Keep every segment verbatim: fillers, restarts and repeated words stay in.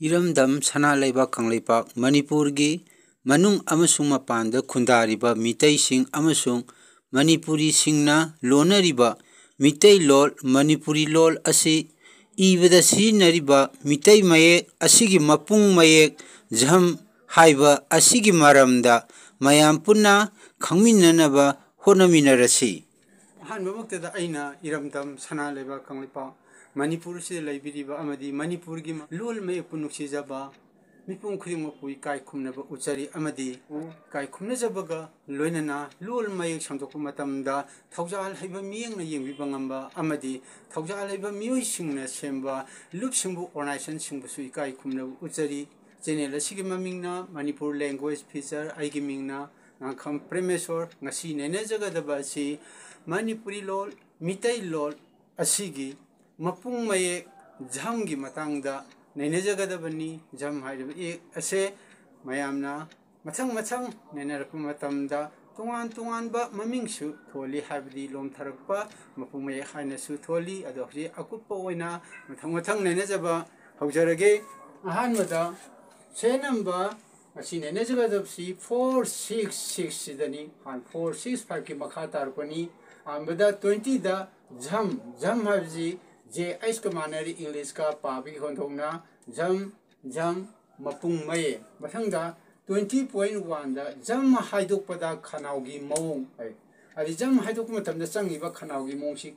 ꯏꯔꯝꯗꯝ ꯁꯅꯥ ꯂꯩꯕꯥꯛ ꯀꯪꯂꯩꯄꯥꯛ ꯃꯅꯤꯄꯨꯔꯒꯤ ꯃꯅꯨꯡ ꯑꯃꯁꯨꯡ ꯃꯄꯥꯟꯗ ꯈꯨꯟꯗꯥꯔꯤꯕ ꯃꯤꯇꯩꯁꯤꯡ ꯑꯃꯁꯨꯡ ꯃꯅꯤꯄꯨꯔꯤꯁꯤꯡꯅ ꯂꯣꯟꯅꯔꯤꯕ ꯃꯤꯇꯩꯂꯣꯜ, ꯃꯅꯤꯄꯨꯔꯤ ꯂꯣꯜ ꯑꯁꯤ ꯏꯕꯗ ꯁꯤꯖꯤꯟꯅꯔꯤꯕ ꯃꯤꯇꯩ ꯃꯌꯦꯛ ꯑꯁꯤꯒꯤ ꯃꯄꯨꯡ ꯃꯌꯦꯛ ꯖꯝ ꯍꯥꯏꯕ ꯑꯁꯤꯒꯤ ꯃꯔꯝꯗ ꯃꯌꯥꯝ ꯄꯨꯟꯅ ꯈꯪꯃꯤꯟꯅꯅꯕ ꯍꯣꯠꯅꯃꯤꯟꯅꯔꯁꯤ꯫ ꯑꯍꯥꯟꯕꯃꯛꯇꯗ ꯑꯩꯅ ꯏꯔꯝꯗꯝ ꯁꯅꯥ ꯂꯩꯕꯥꯛ ꯀꯪꯂꯩꯄꯥꯛ ꯃꯅꯤꯄꯨꯔꯁꯤꯗ ꯂꯩꯕꯤꯔꯤꯕ ꯑꯃꯗꯤ ꯃꯅꯤꯄꯨꯔꯒꯤ ꯂꯣꯜ ꯃꯌꯦꯛꯄꯨ ꯅꯨꯡꯁꯤꯖꯕ ꯃꯤꯄꯨꯝ ꯈꯨꯗꯤꯡꯃꯛꯄꯨ ꯏꯀꯥꯏ ꯈꯨꯝꯅꯕ ꯎꯠꯆꯔꯤ ꯑꯃꯗꯤ ꯏꯀꯥꯏ ꯈꯨꯝꯅꯖꯕꯒ ꯂꯣꯏꯅꯅ ꯂꯣꯜ ꯃꯌꯦꯛ ꯁꯟꯗꯣꯛꯄ ꯃꯇꯝꯗ ꯊꯧꯖꯥꯜ ꯍꯩꯕ ꯃꯤꯠꯌꯦꯡꯅ ꯌꯦꯡꯕꯤꯕ ꯉꯝꯕ ꯑꯃꯗꯤ ꯊꯧꯖꯥꯜ ꯍꯩꯕ ꯃꯤꯑꯣꯏꯁꯤꯡꯅ ꯁꯦꯝꯕ ꯂꯨꯞꯁꯤꯡꯕꯨ, ꯑꯣꯔꯒꯅꯥꯏꯖꯦꯁꯟꯁꯤꯡꯕꯨꯁꯨ ꯏꯀꯥꯏ ꯈꯨꯝꯅꯕ ꯎꯠꯆꯔꯤ꯫ ꯆꯦꯅꯦꯜ ꯑꯁꯤꯒꯤ ꯃꯃꯤꯡꯅ ꯃꯅꯤꯄꯨꯔ ꯂꯦꯡꯒ꯭ꯋꯦꯖ ꯐꯤꯆꯔ, ꯑꯩꯒꯤ ꯃꯤꯡꯅ ꯉꯥꯡꯈꯝ ꯄ꯭ꯔꯦꯃꯦꯁꯣꯔ꯫ ꯉꯁꯤ ꯅꯩꯅꯖꯒꯗꯕ ꯑꯁꯤ ꯃꯅꯤꯄꯨꯔꯤ ꯂꯣꯜ, ꯃꯤꯇꯩ ꯂꯣꯜ ꯑꯁꯤꯒꯤ ꯃꯄꯨꯡ ꯃꯌꯦꯛ ꯖꯝꯒꯤ ꯃꯇꯥꯡꯗ ꯅꯩꯅꯖꯒꯗꯕꯅꯤ꯫ ꯖꯝ ꯍꯥꯏꯔꯤꯕ ꯏꯌꯦꯛ ꯑꯁꯦ ꯃꯌꯥꯝꯅ ꯃꯊꯪ ꯃꯊꯪ ꯅꯩꯅꯔꯛꯄ ꯃꯇꯝꯗ ꯇꯣꯉꯥꯟ ꯇꯣꯉꯥꯟꯕ ꯃꯃꯤꯡꯁꯨ ꯊꯣꯜꯂꯤ, ꯍꯥꯏꯕꯗꯤ ꯂꯣꯝꯊꯔꯛꯄ ꯃꯄꯨꯡ ꯃꯌꯦꯛ ꯍꯥꯏꯅꯁꯨ ꯊꯣꯜꯂꯤ꯫ ꯑꯗꯣ ꯍꯧꯖꯤꯛ ꯑꯀꯨꯞꯄ ꯑꯣꯏꯅ ꯃꯊꯪ ꯃꯊꯪ ꯅꯩꯅꯖꯕ ꯍꯧꯖꯔꯒꯦ꯫ ꯑꯍꯥꯟꯕꯗ ꯁꯦ ꯅꯝꯕꯔ ꯑꯁꯤ ꯅꯩꯅꯖꯒꯗꯕꯁꯤ ꯐꯣꯔ ꯁꯤꯛꯁ ꯁꯤꯛꯁ ꯁꯤꯗꯅꯤ꯫ ꯍꯥꯟꯅ ꯐꯣꯔ ꯁꯤꯛꯁ ꯐꯥꯏꯚꯀꯤ ꯃꯈꯥ ꯇꯥꯔꯛꯄꯅꯤ꯫ ꯑꯍꯥꯟꯕꯗ ꯇ꯭ꯋꯦꯟꯇꯤꯗ ꯖꯝ, ꯖꯝ ꯍꯥꯏꯕꯁꯤ ꯖꯦ ꯑꯩꯆꯀ ꯃꯥꯟꯅꯔꯤ, ꯏꯪꯂꯤꯁꯀ ꯄꯥꯕꯒꯤ ꯍꯣꯟꯊꯣꯛꯅ ꯖꯝ, ꯖꯝ, ꯃꯄꯨꯡ ꯃꯌꯦꯛ꯫ ꯃꯊꯪꯗ ꯇ꯭ꯋꯦꯟꯇꯤ ꯄꯣꯏꯟ ꯋꯥꯟꯗ ꯖꯝ ꯍꯥꯏꯗꯣꯛꯄꯗ ꯈꯅꯥꯎꯒꯤ ꯃꯑꯣꯡ ꯍꯥꯏ꯫ ꯍꯥꯏꯗꯤ ꯖꯝ ꯍꯥꯏꯗꯣꯛꯄ ꯃꯇꯝꯗ ꯆꯪꯉꯤꯕ ꯈꯅꯥꯎꯒꯤ ꯃꯑꯣꯡꯁꯤ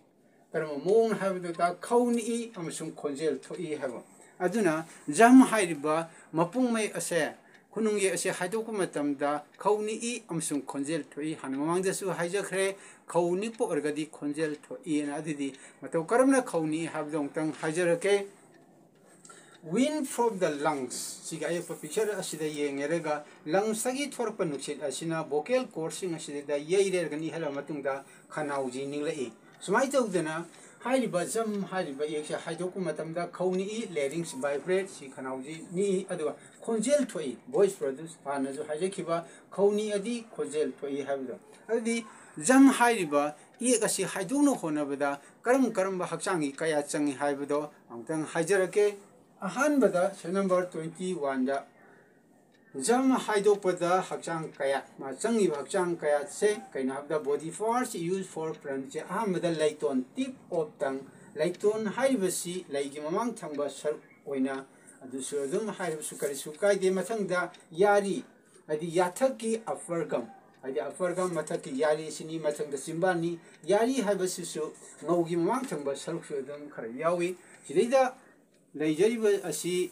ꯀꯔꯝꯕ ꯃꯑꯣꯡ ꯍꯥꯏꯕꯗꯨꯗ ꯈꯧ ꯅꯤꯛꯏ ꯑꯃꯁꯨꯡ ꯈꯣꯟꯖꯦꯜ ꯊꯣꯛꯏ ꯍꯥꯏꯕ꯫ ꯑꯗꯨꯅ ꯖꯝ ꯍꯥꯏꯔꯤꯕ ꯃꯄꯨꯡ ꯃꯌꯦꯛ ꯑꯁꯦ, ꯈꯨꯅꯨꯡ ꯌꯦꯛ ꯑꯁꯦ ꯍꯥꯏꯗꯣꯛꯄ ꯃꯇꯝꯗ ꯈꯧ ꯅꯤꯛꯏ ꯑꯃꯁꯨꯡ ꯈꯣꯟꯖꯦꯜ ꯊꯣꯛꯏ꯫ ꯍꯥꯟꯅ ꯃꯃꯥꯡꯗꯁꯨ ꯍꯥꯏꯖꯈ꯭ꯔꯦ, ꯈꯧ ꯅꯤꯛꯄ ꯑꯣꯏꯔꯒꯗꯤ ꯈꯣꯟꯖꯦꯜ ꯊꯣꯛꯏꯅ꯫ ꯑꯗꯨꯗꯤ ꯃꯇꯧ ꯀꯔꯝꯅ ꯈꯧ ꯅꯤꯛꯏ ꯍꯥꯏꯕꯗꯣ ꯑꯃꯨꯛꯇꯪ ꯍꯥꯏꯖꯔꯛꯀꯦ꯫ Wind from the lungs, ꯁꯤꯒꯤ ꯑꯌꯦꯛꯄ ꯄꯤꯛꯆꯔ ꯑꯁꯤꯗ ꯌꯦꯡꯉꯦꯔꯒ, ꯂꯪꯁꯇꯒꯤ ꯊꯣꯔꯛꯄ ꯅꯨꯡꯁꯤꯠ ꯑꯁꯤꯅ ꯚꯣꯀꯦꯜ ꯀꯣꯔꯗꯁꯤꯡ ꯑꯁꯤꯗ ꯌꯩꯔꯦꯔꯒ ꯅꯤꯛꯍꯜꯂꯕ ꯃꯇꯨꯡꯗ ꯈꯅꯥꯎꯁꯤ ꯅꯤꯛꯂꯛꯏ꯫ ꯁꯨꯃꯥꯏꯅ ꯇꯧꯗꯅ ꯍꯥꯏꯔꯤꯕ ꯖꯝ ꯍꯥꯏꯔꯤꯕ ꯏꯌꯦꯛꯁꯦ ꯍꯥꯏꯗꯣꯛꯄ ꯃꯇꯝꯗ ꯈꯧ ꯅꯤꯛꯏ, ꯂꯦꯔꯤꯡꯁ ꯚꯥꯏꯕ꯭ꯔꯦꯠ, ꯁꯤ ꯈꯅꯥꯎꯁꯤ ꯅꯤꯛꯏ, ꯑꯗꯨꯒ ꯈꯣꯟꯖꯦꯜ ꯊꯣꯛꯏ, ꯚꯣꯏꯁ ꯄ꯭ꯔꯣꯗ꯭ꯌꯨꯁ, ꯍꯥꯟꯅꯁꯨ ꯍꯥꯏꯖꯈꯤꯕ ꯈꯧ ꯅꯤꯛꯑꯗꯤ ꯈꯣꯟꯖꯦꯜ ꯊꯣꯛꯏ ꯍꯥꯏꯕꯗꯣ꯫ ꯑꯗꯨꯗꯤ ꯖꯝ ꯍꯥꯏꯔꯤꯕ ꯏꯌꯦꯛ ꯑꯁꯤ ꯍꯥꯏꯗꯣꯛꯅ ꯍꯣꯠꯅꯕꯗ ꯀꯔꯝ ꯀꯔꯝꯕ ꯍꯛꯆꯥꯡꯒꯤ ꯀꯌꯥꯠ ꯆꯪꯏ ꯍꯥꯏꯕꯗꯣ ꯑꯃꯨꯛꯇꯪ ꯍꯥꯏꯖꯔꯛꯀꯦ꯫ ꯑꯍꯥꯟꯕꯗ ꯁꯦꯔꯤꯌꯦꯜ ꯅꯝꯕꯔ ꯇ꯭ꯋꯦꯟꯇꯤ ꯋꯥꯟꯗ ꯖꯝ ꯍꯥꯏꯗꯣꯛꯄꯗ ꯍꯛꯆꯥꯡ ꯀꯌꯥꯠ, ꯃꯥ ꯆꯪꯉꯤꯕ ꯍꯛꯆꯥꯡ ꯀꯌꯥꯠꯁꯦ ꯀꯩꯅꯣ ꯍꯥꯏꯕꯗ body parts used for plantꯁꯦ ꯑꯍꯥꯟꯕꯗ ꯂꯩꯇꯣꯟ, tip of tongue꯫ ꯂꯩꯇꯣꯟ ꯍꯥꯏꯔꯤꯕꯁꯤ ꯂꯩꯒꯤ ꯃꯃꯥꯡ ꯊꯪꯕ ꯁꯔꯨꯛ ꯑꯣꯏꯅ ꯑꯗꯨꯁꯨ ꯑꯗꯨꯝ ꯍꯥꯏꯔꯕꯁꯨ ꯀꯔꯤꯁꯨ ꯀꯥꯏꯗꯦ꯫ ꯃꯊꯪꯗ ꯌꯥꯔꯤ, ꯍꯥꯏꯗꯤ ꯌꯥꯊꯛꯀꯤ upper gum, ꯍꯥꯏꯗꯤ upper gum ꯃꯊꯛꯀꯤ ꯌꯥꯔꯤꯁꯤꯅꯤ꯫ ꯃꯊꯪꯗ ꯆꯤꯝꯕꯥꯜꯅꯤ꯫ ꯌꯥꯔꯤ ꯍꯥꯏꯕꯁꯤꯁꯨ ꯉꯧꯒꯤ ꯃꯃꯥꯡ ꯊꯪꯕ ꯁꯔꯨꯛꯁꯨ ꯑꯗꯨꯝ ꯈꯔ ꯌꯥꯎꯏ꯫ ꯁꯤꯗꯩꯗ ꯂꯩꯖꯔꯤꯕ ꯑꯁꯤ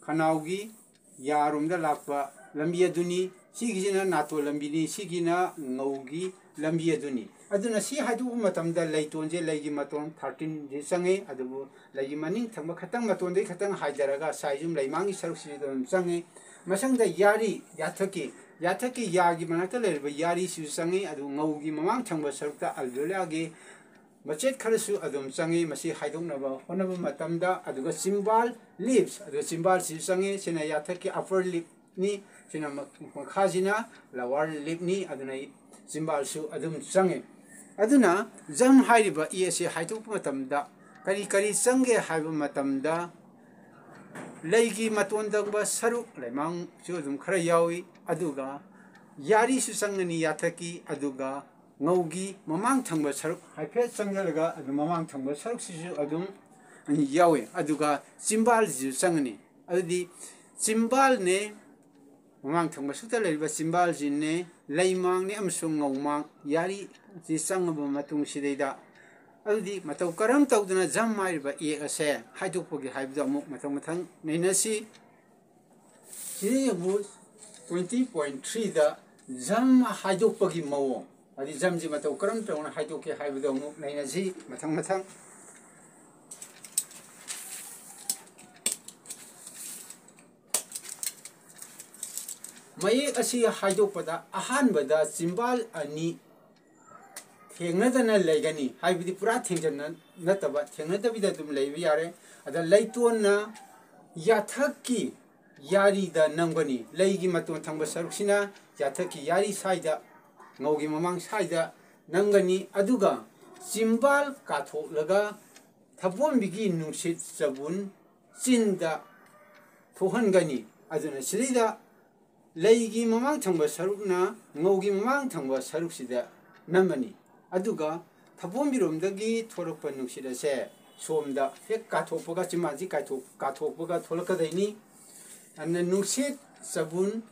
ꯈꯅꯥꯎꯒꯤ ꯌꯥꯔꯣꯝꯗ ꯂꯥꯛꯄ ꯂꯝꯕꯤ ꯑꯗꯨꯅꯤ꯫ ꯁꯤꯒꯤꯁꯤꯅ ꯅꯥꯇꯣꯟ ꯂꯝꯕꯤꯅꯤ, ꯁꯤꯒꯤꯅ ꯉꯧꯒꯤ ꯂꯝꯕꯤ ꯑꯗꯨꯅꯤ꯫ ꯑꯗꯨꯅ ꯁꯤ ꯍꯥꯏꯗꯣꯛꯄ ꯃꯇꯝꯗ ꯂꯩꯇꯣꯟꯁꯦ ꯂꯩꯒꯤ ꯃꯇꯣꯟ thirteenꯁꯦ ꯆꯪꯉꯤ, ꯑꯗꯨꯕꯨ ꯂꯩꯒꯤ ꯃꯅꯤꯡ ꯊꯪꯕ ꯈꯇꯪ ꯃꯇꯣꯟꯗꯒꯤ ꯈꯇꯪ ꯍꯥꯏꯊꯔꯒ ꯁꯥꯏꯖꯨꯝ ꯂꯩꯃꯥꯡꯒꯤ ꯁꯔꯨꯛꯁꯤꯗ ꯑꯗꯨꯝ ꯆꯪꯉꯤ꯫ ꯃꯊꯪꯗ ꯌꯥꯔꯤ, ꯌꯥꯊꯛꯀꯤ, ꯌꯥꯊꯛꯀꯤ ꯌꯥꯒꯤ ꯃꯅꯥꯛꯇ ꯂꯩꯔꯤꯕ ꯌꯥꯔꯤꯁꯤꯁꯨ ꯆꯪꯉꯤ, ꯑꯗꯨ ꯉꯧꯒꯤ ꯃꯃꯥꯡ ꯊꯪꯕ ꯁꯔꯨꯛꯇ alveolarꯒꯤ ꯃꯆꯦꯠ ꯈꯔꯁꯨ ꯑꯗꯨꯝ ꯆꯪꯉꯤ꯫ ꯃꯁꯤ ꯍꯥꯏꯗꯣꯛꯅꯕ ꯍꯣꯠꯅꯕ ꯃꯇꯝꯗ, ꯑꯗꯨꯒ ꯆꯤꯝꯕꯥꯜ, lips, ꯑꯗꯨꯒ ꯆꯤꯝꯕꯥꯜꯁꯤꯁꯨ ꯆꯪꯉꯤ꯫ ꯁꯤꯅ ꯌꯥꯊꯛꯀꯤ upper lipꯅꯤ, ꯁꯤꯅ ꯃ-, ꯃꯈꯥꯁꯤꯅ lower lipꯅꯤ, ꯑꯗꯨꯅ ꯆꯤꯝꯕꯥꯜꯁꯨ ꯑꯗꯨꯝ ꯆꯪꯉꯤ꯫ ꯑꯗꯨꯅ ꯖꯝ ꯍꯥꯏꯔꯤꯕ ꯏ ꯑꯁꯤ ꯍꯥꯏꯗꯣꯛꯄ ꯃꯇꯝꯗ ꯀꯔꯤ ꯀꯔꯤ ꯆꯪꯒꯦ ꯍꯥꯏꯕ ꯃꯇꯝꯗ ꯂꯩꯒꯤ ꯃꯇꯣꯟ ꯊꯪꯕ ꯁꯔꯨꯛ ꯂꯩꯃꯥꯡꯁꯨ ꯑꯗꯨꯝ ꯈꯔ ꯌꯥꯎꯏ, ꯑꯗꯨꯒ ꯌꯥꯔꯤꯁꯨ ꯆꯪꯒꯅꯤ ꯌꯥꯊꯛꯀꯤ, ꯑꯗꯨꯒ ꯉꯧꯒꯤ ꯃꯃꯥꯡ ꯊꯪꯕ ꯁꯔꯨꯛ ꯍꯥꯏꯐꯦꯠ ꯆꯪꯁꯤꯜꯂꯒ ꯑꯗꯨꯝ ꯃꯃꯥꯡ ꯊꯪꯕ ꯁꯔꯨꯛꯁꯤꯁꯨ ꯑꯗꯨꯝ ꯌꯥꯎꯏ, ꯑꯗꯨꯒ ꯆꯤꯝꯕꯥꯜꯁꯤꯁꯨ ꯆꯪꯒꯅꯤ꯫ ꯑꯗꯨꯗꯤ ꯆꯤꯝꯕꯥꯜꯅꯦ, ꯃꯃꯥꯡ ꯊꯪꯕ ꯁꯔꯨꯛꯇ ꯂꯩꯔꯤꯕ ꯆꯤꯝꯕꯥꯜꯁꯤꯅꯦ, ꯂꯩꯃꯥꯡꯅꯦ ꯑꯃꯁꯨꯡ ꯉꯧꯃꯥꯡ ꯌꯥꯔꯤꯁꯤ ꯆꯪꯉꯕ ꯃꯇꯨꯡꯁꯤꯗꯩꯗ ꯑꯗꯨꯗꯤ ꯃꯇꯧ ꯀꯔꯝ ꯇꯧꯗꯅ ꯖꯝ ꯍꯥꯏꯔꯤꯕ ꯏꯌꯦꯛ ꯑꯁꯦ ꯍꯥꯏꯗꯣꯛꯄꯒꯦ ꯍꯥꯏꯕꯗꯣ ꯑꯃꯨꯛ ꯃꯊꯪ ꯃꯊꯪ ꯅꯩꯅꯁꯤ꯫ ꯁꯤꯗ ꯌꯦꯡꯉꯨ, twenty point threeꯗ ꯖꯝ ꯍꯥꯏꯗꯣꯛꯄꯒꯤ ꯃꯑꯣꯡ, ꯍꯥꯏꯗꯤ ꯖꯝꯁꯤ ꯃꯇꯧ ꯀꯔꯝ ꯇꯧꯅ ꯍꯥꯏꯗꯣꯛꯀꯦ ꯍꯥꯏꯕꯗꯣ ꯑꯃꯨꯛ ꯅꯩꯅꯁꯤ ꯃꯊꯪ ꯃꯊꯪ꯫ ꯃꯌꯦꯛ ꯑꯁꯤ ꯍꯥꯏꯗꯣꯛꯄꯗ ꯑꯍꯥꯟꯕꯗ ꯆꯤꯝꯕꯥꯜ ꯑꯅꯤ ꯊꯦꯡꯅꯗꯅ ꯂꯩꯒꯅꯤ, ꯍꯥꯏꯕꯗꯤ ꯄꯨꯔꯥ ꯊꯦꯡꯖꯟꯅ ꯅꯠꯇꯕ, ꯊꯦꯡꯅꯗꯕꯤꯗ ꯑꯗꯨꯝ ꯂꯩꯕ ꯌꯥꯔꯦ꯫ ꯑꯗ ꯂꯩꯇꯣꯟꯅ ꯌꯥꯊꯛꯀꯤ ꯌꯥꯔꯤꯗ ꯅꯝꯒꯅꯤ꯫ ꯂꯩꯒꯤ ꯃꯇꯣꯟ ꯊꯪꯕ ꯁꯔꯨꯛꯁꯤꯅ ꯌꯥꯊꯛꯀꯤ ꯌꯥꯔꯤ ꯁ꯭ꯋꯥꯏꯗ, ꯉꯧꯒꯤ ꯃꯃꯥꯡ ꯁ꯭ꯋꯥꯏꯗ ꯅꯝꯒꯅꯤ꯫ ꯑꯗꯨꯒ ꯆꯤꯝꯕꯥꯜ ꯀꯥꯊꯣꯛꯂꯒ ꯊꯕꯣꯟꯕꯤꯒꯤ ꯅꯨꯡꯁꯤꯠ ꯆꯕꯨꯟ ꯆꯤꯟꯗ ꯊꯣꯛꯍꯟꯒꯅꯤ꯫ ꯑꯗꯨꯅ ꯁꯤꯗꯩꯗ ꯂꯩꯒꯤ ꯃꯃꯥꯡ ꯊꯪꯕ ꯁꯔꯨꯛꯅ ꯉꯧꯒꯤ ꯃꯃꯥꯡ ꯊꯪꯕ ꯁꯔꯨꯛꯁꯤꯗ ꯅꯝꯃꯅꯤ꯫ ꯑꯗꯨꯒ ꯊꯕꯣꯝꯕꯤꯔꯣꯝꯗꯒꯤ ꯊꯣꯔꯛꯄ ꯅꯨꯡꯁꯤꯠ ꯑꯁꯦ ꯁꯣꯝꯗ ꯍꯦꯛ ꯀꯥꯊꯣꯛꯄꯒ, ꯆꯤꯝꯕꯥꯜꯁꯤ ꯀꯥꯏꯊꯣꯛ-, ꯀꯥꯊꯣꯛꯄꯒ ꯊꯣꯛꯂꯛꯀꯗꯣꯏꯅꯤ꯫ ꯑꯗꯨꯅ ꯅꯨꯡꯁꯤꯠ ꯆꯕꯨꯟ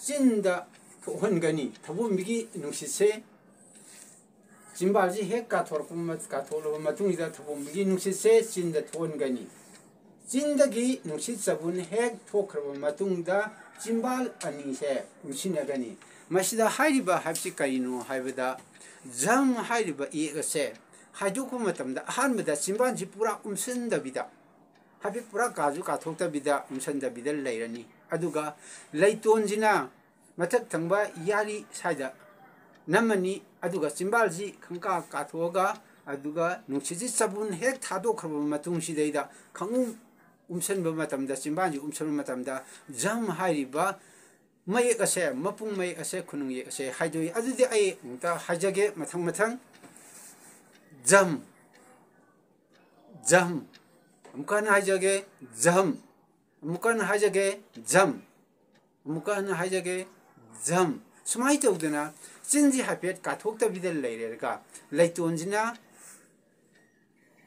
ꯆꯤꯟꯗ ꯊꯣꯛꯍꯟꯒꯅꯤ꯫ ꯊꯕꯣꯝꯕꯤꯒꯤ ꯅꯨꯡꯁꯤꯠꯁꯦ ꯆꯤꯝꯕꯥꯜꯁꯤ ꯍꯦꯛ ꯀꯥꯊꯣꯔꯛꯄ ꯃ-, ꯀꯥꯊꯣꯛꯂꯕ ꯃꯇꯨꯡꯁꯤꯗ ꯊꯕꯣꯝꯕꯤꯒꯤ ꯅꯨꯡꯁꯤꯠꯁꯦ ꯆꯤꯟꯗ ꯊꯣꯛꯍꯟꯒꯅꯤ꯫ ꯆꯤꯟꯗꯒꯤ ꯅꯨꯡꯁꯤꯠ ꯆꯕꯨꯟ ꯍꯦꯛ ꯊꯣꯛꯈ꯭ꯔꯕ ꯃꯇꯨꯡꯗ ꯆꯤꯝꯕꯥꯜ ꯑꯅꯤꯁꯦ ꯎꯝꯁꯤꯟꯅꯒꯅꯤ꯫ ꯃꯁꯤꯗ ꯍꯥꯏꯔꯤꯕ ꯍꯥꯏꯕꯁꯤ ꯀꯔꯤꯅꯣ ꯍꯥꯏꯕꯗ, ꯖꯝ ꯍꯥꯏꯔꯤꯕ ꯏꯌꯦꯛ ꯑꯁꯦ ꯍꯥꯏꯗꯣꯛꯄ ꯃꯇꯝꯗ ꯑꯍꯥꯟꯕꯗ ꯆꯤꯝꯕꯥꯜꯁꯤ ꯄꯨꯔꯥ ꯎꯝꯁꯤꯟꯗꯕꯤꯗ, ꯍꯥꯏꯐꯦꯠ ꯄꯨꯔꯥ ꯀꯥꯁꯨ ꯀꯥꯊꯣꯛꯇꯕꯤꯗ ꯎꯝꯁꯟꯗꯕꯤꯗ ꯂꯩꯔꯅꯤ꯫ ꯑꯗꯨꯒ ꯂꯩꯇꯣꯟꯁꯤꯅ ꯃꯊꯛ ꯊꯪꯕ ꯌꯥꯔꯤ ꯁ꯭ꯋꯥꯏꯗ ꯅꯝꯃꯅꯤ꯫ ꯑꯗꯨꯒ ꯆꯤꯝꯕꯥꯜꯁꯤ ꯈꯪꯀꯥ ꯀꯥꯊꯣꯛꯑꯒ, ꯑꯗꯨꯒ ꯅꯨꯡꯁꯤꯠꯁꯤ ꯆꯕꯨꯟ ꯍꯦꯛ ꯊꯥꯗꯣꯛꯈ꯭ꯔꯕ ꯃꯇꯨꯡꯁꯤꯗꯩꯗ ꯈꯪꯎ ꯎꯝꯁꯟꯕ ꯃꯇꯝꯗ, ꯆꯤꯝꯕꯥꯜꯁꯤ ꯎꯝꯁꯟꯕ ꯃꯇꯝꯗ ꯖꯝ ꯍꯥꯏꯔꯤꯕ ꯃꯌꯦꯛ ꯑꯁꯦ, ꯃꯄꯨꯡ ꯃꯌꯦꯛ ꯑꯁꯦ, ꯈꯨꯅꯨꯡ ꯌꯦꯛ ꯑꯁꯦ ꯍꯥꯏꯗꯣꯛꯏ꯫ ꯑꯗꯨꯗꯤ ꯑꯩ ꯑꯃꯨꯛꯇ ꯍꯥꯏꯖꯒꯦ ꯃꯊꯪ ꯃꯊꯪ꯫ ꯖꯝ, ꯖꯝ꯫ ꯑꯃꯨꯛꯀ ꯍꯟꯅ ꯍꯥꯏꯖꯒꯦ, ꯖꯝ꯫ ꯑꯃꯨꯛꯀ ꯍꯟꯅ ꯍꯥꯏꯖꯒꯦ, ꯖꯝ꯫ ꯑꯃꯨꯛꯀ ꯍꯟꯅ ꯍꯥꯏꯖꯒꯦ, ꯖꯝ꯫ ꯁꯨꯃꯥꯏꯅ ꯇꯧꯗꯅ ꯆꯤꯟꯁꯤ ꯍꯥꯏꯐꯦꯠ ꯀꯥꯊꯣꯛꯇꯕꯤꯗ ꯂꯩꯔꯦꯔꯒ, ꯂꯩꯇꯣꯟꯁꯤꯅ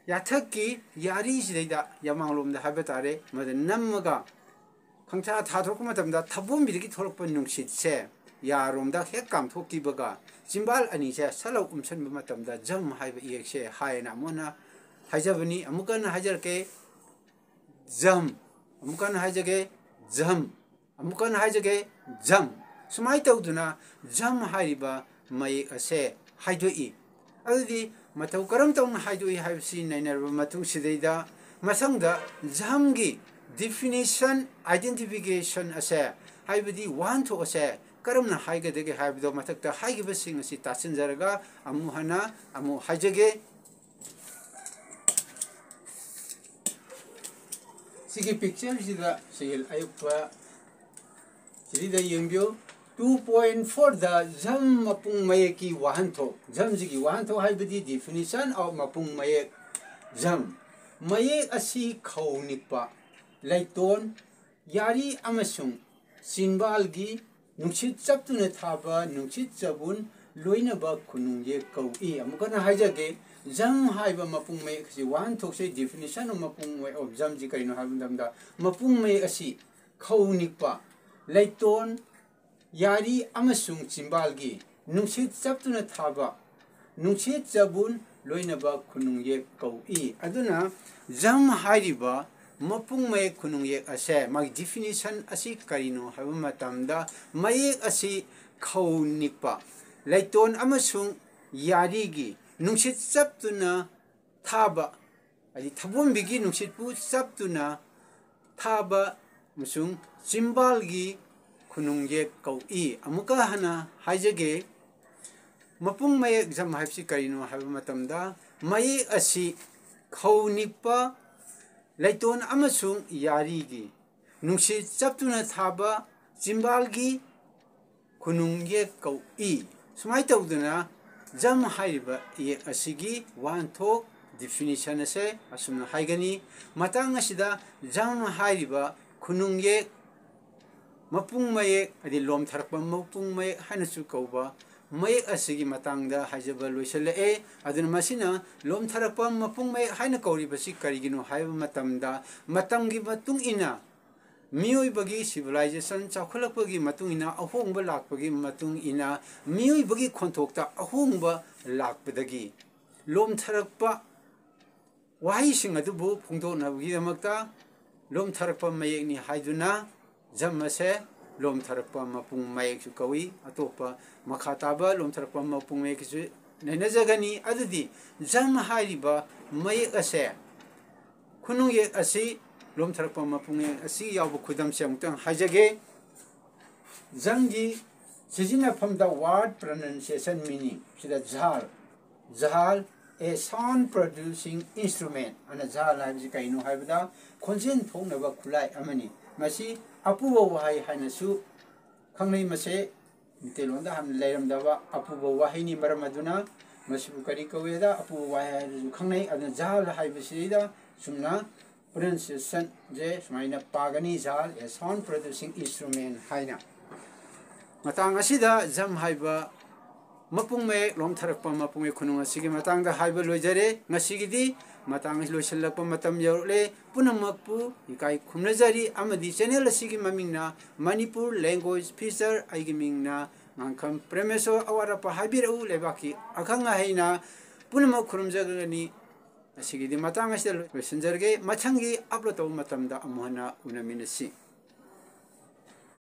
ꯌꯥꯊꯛꯀꯤ ꯌꯥꯔꯤꯁꯤꯗꯩꯗ, ꯌꯥꯃꯥꯡꯂꯣꯝꯗ ꯍꯥꯏꯕ ꯇꯥꯔꯦ, ꯃꯗꯨ ꯅꯝꯃꯒ ꯈꯪꯊꯥ ꯊꯥꯗꯣꯔꯛꯄ ꯃꯇꯝꯗ ꯊꯕꯣꯝꯕꯤꯗꯒꯤ ꯊꯣꯛꯂꯛꯄ ꯅꯨꯡꯁꯤꯠꯁꯦ ꯌꯥꯔꯣꯝꯗ ꯍꯦꯛ ꯀꯥꯝꯊꯣꯛꯈꯤꯕꯒ ꯆꯤꯝꯕꯥꯜ ꯑꯅꯤꯁꯦ ꯁꯠꯂꯧ ꯎꯝꯁꯟꯕ ꯃꯇꯝꯗ ꯖꯝ ꯍꯥꯏꯕ ꯏꯌꯦꯛꯁꯦ ꯍꯥꯏꯌꯦꯅ ꯑꯃꯨꯛ ꯍꯟꯅ ꯍꯥꯏꯖꯕꯅꯤ꯫ ꯑꯃꯨꯛꯀ ꯍꯟꯅ ꯍꯥꯏꯖꯔꯛꯀꯦ, ꯖꯝ꯫ ꯑꯃꯨꯛꯀ ꯍꯟꯅ ꯍꯥꯏꯖꯒꯦ, ꯖꯝ꯫ ꯑꯃꯨꯛꯀ ꯍꯟꯅ ꯍꯥꯏꯖꯒꯦ, ꯖꯝ꯫ ꯁꯨꯃꯥꯏꯅ ꯇꯧꯗꯨꯅ ꯖꯝ ꯍꯥꯏꯔꯤꯕ ꯃꯌꯦꯛ ꯑꯁꯦ ꯍꯥꯏꯗꯣꯛꯏ꯫ ꯑꯗꯨꯗꯤ ꯃꯇꯧ ꯀꯔꯝ ꯇꯧꯅ ꯍꯥꯏꯗꯣꯛꯏ ꯍꯥꯏꯕꯁꯤ ꯅꯩꯅꯔꯕ ꯃꯇꯨꯡ, ꯁꯤꯗꯩꯗ ꯃꯊꯪꯗ ꯖꯝꯒꯤ definition, identification ꯑꯁꯦ, ꯍꯥꯏꯕꯗꯤ ꯋꯥꯍꯟꯊꯣꯛ ꯑꯁꯦ ꯀꯔꯝꯅ ꯍꯥꯏꯒꯗꯒꯦ ꯍꯥꯏꯕꯗꯣ ꯃꯊꯛꯇ ꯍꯥꯏꯈꯤꯕꯁꯤꯡ ꯑꯁꯤ ꯇꯥꯁꯤꯟꯖꯔꯒ ꯑꯃꯨꯛ ꯍꯟꯅ ꯑꯃꯨꯛ ꯍꯥꯏꯖꯒꯦ꯫ ꯁꯤꯒꯤ picture ꯁꯤꯗ ꯁꯦꯜ ꯑꯌꯣꯛꯄ ꯁꯤꯗ ꯌꯦꯡꯕꯤꯌꯨ꯫ Two point four ꯗ ꯖꯝ ꯃꯄꯨꯡ ꯃꯌꯦꯛꯀꯤ ꯋꯥꯍꯟꯊꯣꯛ, ꯖꯝꯁꯤꯒꯤ ꯋꯥꯍꯟꯊꯣꯛ ꯍꯥꯏꯕꯗꯤ definition of ꯃꯄꯨꯡ ꯃꯌꯦꯛ꯫ ꯖꯝ ꯃꯌꯦꯛ ꯑꯁꯤ ꯈꯧ ꯅꯤꯛꯄ, ꯂꯩꯇꯣꯟ, ꯌꯥꯔꯤ ꯑꯃꯁꯨꯡ ꯆꯤꯝꯕꯥꯜꯒꯤ ꯅꯨꯡꯁꯤꯠ ꯆꯞꯇꯨꯅ ꯊꯥꯕ ꯅꯨꯡꯁꯤꯠ ꯆꯕꯨꯟ ꯂꯣꯏꯅꯕ ꯈꯨꯅꯨꯡ ꯌꯦꯛ ꯀꯧꯏ꯫ ꯑꯃꯨꯛ ꯍꯟꯅ ꯍꯥꯏꯖꯒꯦ, ꯖꯝ ꯍꯥꯏꯕ ꯃꯄꯨꯡ ꯃꯌꯦꯛ ꯑꯁꯤ ꯋꯥꯍꯟꯊꯣꯛꯁꯦ, definition of ꯃꯄꯨꯡ ꯃꯌꯦꯛ of ꯖꯝꯁꯤ ꯀꯔꯤꯅꯣ ꯍꯥꯏꯕ ꯃꯇꯝꯗ, ꯃꯄꯨꯡ ꯃꯌꯦꯛ ꯑꯁꯤ ꯈꯧ ꯅꯤꯛꯄ, ꯂꯩꯇꯣꯟ, ꯌꯥꯔꯤ ꯑꯃꯁꯨꯡ ꯆꯤꯝꯕꯥꯜꯒꯤ ꯅꯨꯡꯁꯤꯠ ꯆꯞꯇꯨꯅ ꯊꯥꯕ ꯅꯨꯡꯁꯤꯠ ꯆꯕꯨꯟ ꯂꯣꯏꯅꯕ ꯈꯨꯅꯨꯡ ꯌꯦꯛ ꯀꯧꯏ꯫ ꯑꯗꯨꯅ ꯖꯝ ꯍꯥꯏꯔꯤꯕ ꯃꯄꯨꯡ ꯃꯌꯦꯛ ꯈꯨꯅꯨꯡ ꯌꯦꯛ ꯑꯁꯦ, ꯃꯥꯒꯤ definition ꯑꯁꯤ ꯀꯔꯤꯅꯣ ꯍꯥꯏꯕ ꯃꯇꯝꯗ, ꯃꯌꯦꯛ ꯑꯁꯤ ꯈꯧ ꯅꯤꯛꯄ, ꯂꯩꯇꯣꯟ ꯑꯃꯁꯨꯡ ꯌꯥꯔꯤꯒꯤ ꯅꯨꯡꯁꯤꯠ ꯆꯞꯇꯨꯅ ꯊꯥꯕ, ꯍꯥꯏꯗꯤ ꯊꯕꯣꯝꯕꯤꯒꯤ ꯅꯨꯡꯁꯤꯠꯄꯨ ꯆꯞꯇꯨꯅ ꯊꯥꯕ ꯑꯃꯁꯨꯡ ꯆꯤꯝꯕꯥꯜꯒꯤ ꯈꯨꯅꯨꯡ ꯌꯦꯛ ꯀꯧꯏ꯫ ꯑꯃꯨꯛꯀ ꯍꯟꯅ ꯍꯥꯏꯖꯒꯦ, ꯃꯄꯨꯡ ꯃꯌꯦꯛ ꯖꯝ ꯍꯥꯏꯕꯁꯤ ꯀꯔꯤꯅꯣ ꯍꯥꯏꯕ ꯃꯇꯝꯗ, ꯃꯌꯦꯛ ꯑꯁꯤ ꯈꯧ ꯅꯤꯛꯄ, ꯂꯩꯇꯣꯟ ꯑꯃꯁꯨꯡ ꯌꯥꯔꯤꯒꯤ ꯅꯨꯡꯁꯤꯠ ꯆꯞꯇꯨꯅ ꯊꯥꯕ ꯆꯤꯝꯕꯥꯜꯒꯤ ꯈꯨꯅꯨꯡ ꯌꯦꯛ ꯀꯧꯏ꯫ ꯁꯨꯃꯥꯏꯅ ꯇꯧꯗꯅ ꯖꯝ ꯍꯥꯏꯔꯤꯕ ꯌꯦꯛ ꯑꯁꯤꯒꯤ ꯋꯥꯍꯟꯊꯣꯛ, definition ꯑꯁꯦ ꯑꯁꯨꯝꯅ ꯍꯥꯏꯒꯅꯤ꯫ ꯃꯇꯥꯡ ꯑꯁꯤꯗ ꯖꯝ ꯍꯥꯏꯔꯤꯕ ꯈꯨꯅꯨꯡ ꯌꯦꯛ, ꯃꯄꯨꯡ ꯃꯌꯦꯛ, ꯍꯥꯏꯗꯤ ꯂꯣꯝꯊꯔꯛꯄ ꯃꯄꯨꯡ ꯃꯌꯦꯛ ꯍꯥꯏꯅꯁꯨ ꯀꯧꯕ ꯃꯌꯦꯛ ꯑꯁꯤꯒꯤ ꯃꯇꯥꯡꯗ ꯍꯥꯏꯖꯕ ꯂꯣꯏꯁꯤꯜꯂꯛꯑꯦ꯫ ꯑꯗꯨꯅ ꯃꯁꯤꯅ ꯂꯣꯝꯊꯔꯛꯄ ꯃꯄꯨꯡ ꯃꯌꯦꯛ ꯍꯥꯏꯅ ꯀꯧꯔꯤꯕꯁꯤ ꯀꯔꯤꯒꯤꯅꯣ ꯍꯥꯏꯕ ꯃꯇꯝꯗ, ꯃꯇꯝꯒꯤ ꯃꯇꯨꯡ ꯏꯟꯅ, ꯃꯤꯑꯣꯏꯕꯒꯤ civilization ꯆꯥꯎꯈꯠꯂꯛꯄꯒꯤ ꯃꯇꯨꯡ ꯏꯟꯅ, ꯑꯍꯣꯡꯕ ꯂꯥꯛꯄꯒꯤ ꯃꯇꯨꯡ ꯏꯟꯅ, ꯃꯤꯑꯣꯏꯕꯒꯤ ꯈꯣꯟꯊꯣꯛꯇ ꯑꯍꯣꯡꯕ ꯂꯥꯛꯄꯗꯒꯤ ꯂꯣꯝꯊꯔꯛꯄ ꯋꯥꯍꯩꯁꯤꯡ ꯑꯗꯨꯕꯨ ꯐꯣꯡꯗꯣꯛꯅꯕꯒꯤꯗꯃꯛꯇ ꯂꯣꯝꯊꯔꯛꯄ ꯃꯌꯦꯛꯅꯤ ꯍꯥꯏꯗꯨꯅ ꯖꯝ ꯑꯁꯦ ꯂꯣꯝꯊꯔꯛꯄ ꯃꯄꯨꯡ ꯃꯌꯦꯛꯁꯨ ꯀꯧꯏ꯫ ꯑꯇꯣꯞꯄ ꯃꯈꯥ ꯇꯥꯕ ꯂꯣꯝꯊꯔꯛꯄ ꯃꯄꯨꯡ ꯃꯌꯦꯛꯀꯤꯁꯨ ꯅꯩꯅꯖꯒꯅꯤ꯫ ꯑꯗꯨꯗꯤ ꯖꯝ ꯍꯥꯏꯔꯤꯕ ꯃꯌꯦꯛ ꯑꯁꯦ, ꯈꯨꯅꯨꯡ ꯌꯦꯛ ꯑꯁꯤ ꯂꯣꯝꯊꯔꯛꯄ ꯃꯄꯨꯡ ꯃꯌꯦꯛ ꯑꯁꯤ ꯌꯥꯎꯕ ꯈꯨꯗꯝꯁꯦ ꯑꯃꯨꯛꯇꯪ ꯍꯥꯏꯖꯒꯦ꯫ ꯖꯝꯒꯤ ꯁꯤꯖꯤꯟꯅꯐꯝꯗ word pronunciation meaning ꯁꯤꯗ ꯖꯥꯜ, ꯖꯥꯜ, a sound producing instrument ꯑꯅ ꯖꯥꯜ ꯍꯥꯏꯕꯁꯤ ꯀꯩꯅꯣ ꯍꯥꯏꯕꯗ, ꯈꯣꯟꯖꯦꯜ ꯊꯣꯛꯅꯕ ꯈꯨꯠꯂꯥꯏ ꯑꯃꯅꯤ꯫ ꯃꯁꯤ ꯑꯄꯨꯕ ꯋꯥꯍꯩ ꯍꯥꯏꯅꯁꯨ ꯈꯪꯅꯩ꯫ ꯃꯁꯦ ꯃꯩꯇꯩꯂꯣꯟꯗ ꯍꯥꯟꯅ ꯂꯩꯔꯝꯗꯕ ꯑꯄꯨꯕ ꯋꯥꯍꯩꯅꯤ꯫ ꯃꯔꯝ ꯑꯗꯨꯅ ꯃꯁꯤꯕꯨ ꯀꯔꯤ ꯀꯧꯏꯗ, ꯑꯄꯨꯕ ꯋꯥꯍꯩ ꯍꯥꯏꯅꯁꯨ ꯈꯪꯅꯩ꯫ ꯑꯗꯨꯅ ꯖꯥꯜ ꯍꯥꯏꯕꯁꯤꯗ ꯆꯨꯝꯅ Pronunciation ꯁꯦ ꯁꯨꯃꯥꯏꯅ ꯄꯥꯒꯅꯤ, ꯖꯥꯜ, a sound producing instrument ꯍꯥꯏꯅ꯫ ꯃꯇꯥꯡ ꯑꯁꯤꯗ ꯖꯝ ꯍꯥꯏꯕ ꯃꯄꯨꯡ ꯃꯌꯦꯛ ꯂꯣꯝꯊꯔꯛꯄ ꯃꯄꯨꯡ ꯃꯌꯦꯛ ꯈꯨꯅꯨꯡ ꯑꯁꯤꯒꯤ ꯃꯇꯥꯡꯗ ꯍꯥꯏꯕ ꯂꯣꯏꯖꯔꯦ꯫ ꯉꯁꯤꯒꯤꯗꯤ ꯃꯇꯥꯡ ꯑꯁꯤ ꯂꯣꯏꯁꯤꯜꯂꯛꯄ ꯃꯇꯝ ꯌꯧꯔꯛꯂꯦ꯫ ꯄꯨꯝꯅꯃꯛꯄꯨ ꯏꯀꯥꯏ ꯈꯨꯝꯅꯖꯔꯤ ꯑꯃꯗꯤ channel ꯑꯁꯤꯒꯤ ꯃꯃꯤꯡꯅ Manipur Language Feature, ꯑꯩꯒꯤ ꯃꯤꯡꯅ ꯉꯥꯡꯈꯝ ꯄ꯭ꯔꯦꯃꯦꯁꯣꯔ꯫ ꯑꯋꯥꯠ ꯑꯄꯥ ꯍꯥꯏꯕꯤꯔꯛꯎ, ꯂꯩꯕꯥꯛꯀꯤ ꯑꯈꯪ ꯑꯍꯩꯅ ꯄꯨꯝꯅꯃꯛ ꯈꯨꯔꯨꯝꯖꯒꯅꯤ꯫ ꯉꯁꯤꯒꯤꯗꯤ ꯃꯇꯥꯡ ꯑꯁꯤꯗ ꯂꯣꯏꯁꯤꯟꯖꯔꯒꯦ꯫ ꯃꯊꯪꯒꯤ upload ꯇꯧꯕ ꯃꯇꯝꯗ ꯑꯃꯨꯛ ꯍꯟꯅ ꯎꯅꯃꯤꯟꯅꯁꯤ꯫